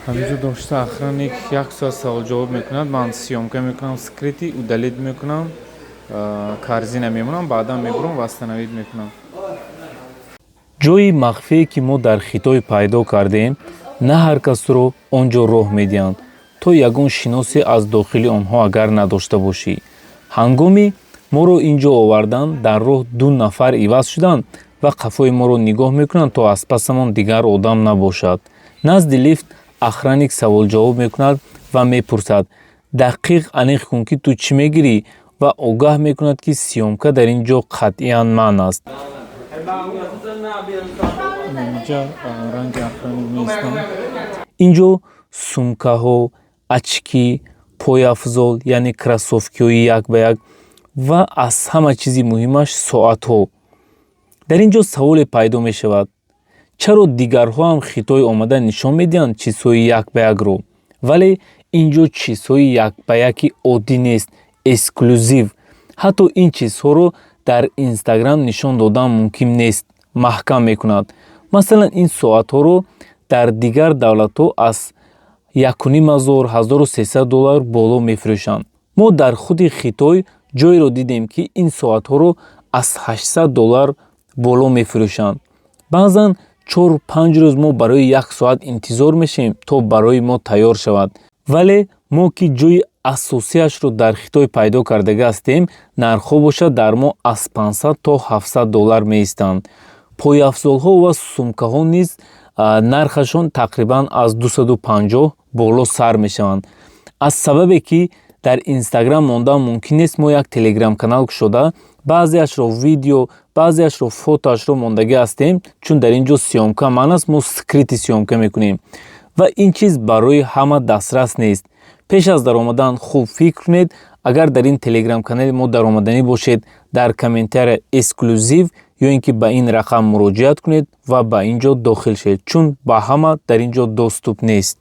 Ҳаминҷо дошта охранник як соат саволҷавоб мекунад. Ман съёмка мекунам, скрытый удалить мекунам, корзина мемонам, баъдан мебурам, восстановить мекунам. Ҷойи махфие, ки мо дар Хитой пайдо кардем, на ҳар касро он ҷо роҳ медиҳанд, то ягон шиносе аз дохили онҳо агар надошта бошӣ. Ҳангоми моро ин ҷо овардан, дар роҳ ду нафар иваз шуданд ва қафои моро нигоҳ мекунанд, то аз пасамон дигар одам набошад. Назди лифт охранник саволҷавоб мекунад ва мепурсад: «Дақиқ аниқ кун, ки ту чӣ мегирӣ», ва огаҳ мекунад, ки съёмка дар ин ҷо қатъиян манъ аст. Инҷа ранги охранник меистам. Ин ҷо сумкаҳо, очки, пойафзол, яъне кроссовкиҳои як ба як ва аз ҳама чизи муҳимаш соатҳо. Дар ин ҷо саволе пайдо мешавад: чаро дигарҳо ҳам Хитой омада нишон медиҳанд чизҳои як ба якро, вале ин ҷо чизҳои як ба яки оддӣ нест, эксклюзив? Ҳатто ин чизҳоро дар Инстаграм нишон додан мумкин нест, маҳкам мекунад. Масалан, ин соатҳоро дар дигар давлатҳо аз 1500, 1300 доллар боло мефурӯшанд. Мо дар худи Хитой ҷойеро дидем, ки ин соатҳоро аз 800 доллар боло мефурӯшанд. Баъзан 4-5 рӯз мо барои як соат интизор мешавем, то барои мо тайёр шавад. Вале мо, ки ҷойи асосиашро дар Хитой пайдо кардага ҳастем, нархҳо бошад дар мо аз 500 то 700 доллар меистанд. Пойафзолҳо ва сумкаҳо низ нархашон тақрибан аз 250 боло сар мешаванд. Аз сабабе ки дар Инстаграм мондан мумкин нест, мо як Телеграм-канал кушода, баъзеашро видео, баъзеашро фотоашро мондагӣ ҳастем, чун дар ин ҷо съёмка манъ аст. Мо скрытый съёмка мекунем ва ин чиз барои ҳама дастрас нест. Пеш аз даромадан хуб фикр кунед. Агар дар ин Телеграм-канали мо даромаданӣ бошед, дар комментария «эксклюзив» ё ин ки ба ин рақам муроҷиат кунед ва ба ин ҷо дохил шавед, чун ба ҳама дар ин ҷо доступ нест.